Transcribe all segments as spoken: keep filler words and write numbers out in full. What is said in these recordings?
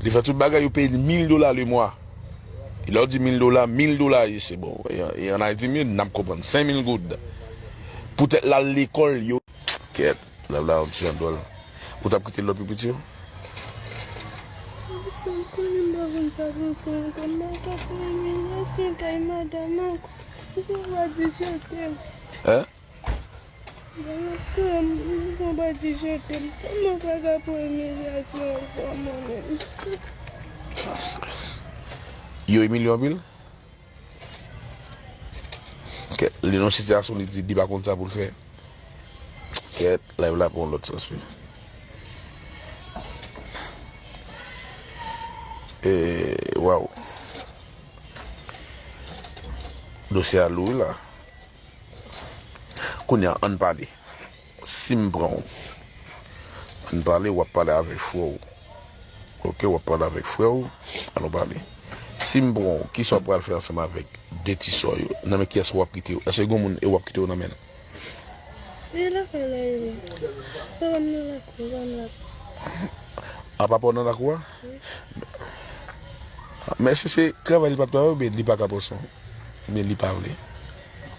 Li fè tout bagay, yo peye li mil dola le mwa. E lè w di mil dola, mil dola ye, se bon. E, e ann Ayiti, men, n ap konprann, senk mil goud. Poutèt l al lekòl, yo. Kèt, la, la, yon ti jan dwòl. Ou t ap kite lòt pi piti yo? San konnen m pa konn sa pou m fè ankò. M pa ka pran imilyasyon kay madanm ankò. Ou pa di je t'aime. Hein? Mwen pa di je t'aime. Kòman pa ka pran imilyasyon ankò, mwen menm? Yo imilye w anpil? Kèt, li nan sitiyasyon, li di li pa konn sa pou l fè. Kèt, la yo la pran lòt sans wi. E, waw. Dosye a lou wi la. Kounye a, ann pale. Si m pran w, ann pale, w ap pale avèk frè w. Oke, w ap pale avèk frè w, ann pale. Si m pran w, kisa w pral fè ansanm avèk de ti sè w yo? Nan men kiyès w ap kite yo? Èske gen moun e w ap kite yo nan men l? E lakay la, e. Papa m nan lakou, papa m nan lakou. A, papa w nan lakou a? Wi. Men si se travay li p ap travay oubyen li pa ka pran swen w? Oubyen li pa vle?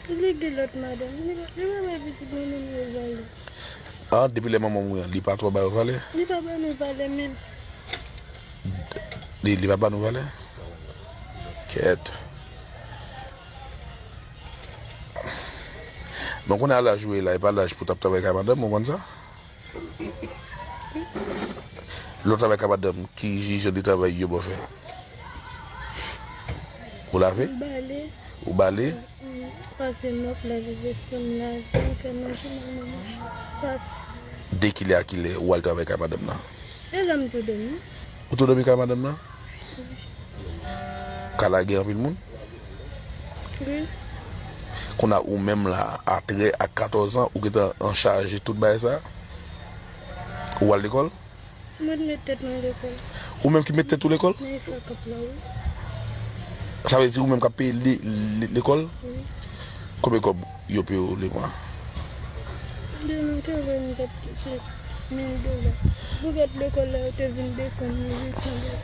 Li gen lòt madanm. Li pa, li pa bay pitit mwen menm yo valè. A, depi lè manman w mouri an, li pa twò ba yo valè? Li pa ba nou valè menm. Li, li pa ba nou valè? Kèt. Bon, kounye a laj ou ye la, e pa laj pou w t ap travay kay madanm, ou konn sa? Lè w travay kay madanm, ki jan de travay yo ba w fè? Ou lave? M bale. Ou bale? M pase mòp, lave veso, m lave, m fè manje, m al nan mache. Pase. De kilè a kilè ou al travay kay madanm nan? E la m tou dòmi. Ou tou dòmi kay madanm nan? Wi. Kay la gen anpil moun? Wi. Kounye a ou menm la, a trè, a katòz an, ou gentan an chaje tout bagay sa? Ou al lekòl? Mwen met tèt mwen lekòl. Ou menm ki met tèt ou lekòl? Nan efò k ap la, wi. Sa vle di ou menm k ap peye le-, le-, lekòl? Wi. Konbyen kòb yo peye w le mwa? Demen te vin m t ap touche mil dola. Boukèt lekòl la, yo te vin desann mil uit san dola.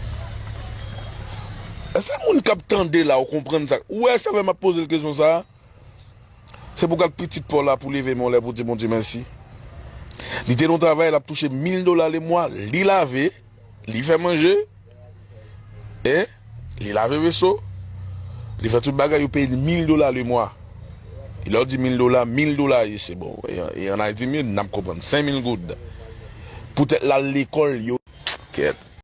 Èske moun k ap tande la, ou konprann sa? Ou wè sa fè m ap poze l kesyon sa a? Se pou gad pitit pa w la pou leve men w lè pou di Bondye mèsi. Li te nan yon travay, l ap touche mil dola le mwa, li lave, li fè manje, e li lave veso, li fè tout bagay, yo peye li mil dola le mwa. E lè w di mil dola, mil dola ye, se bon. E, e ann Ayiti, men, n ap konprann, senk mil goud. Poutèt l al lekòl, yo. Kèt.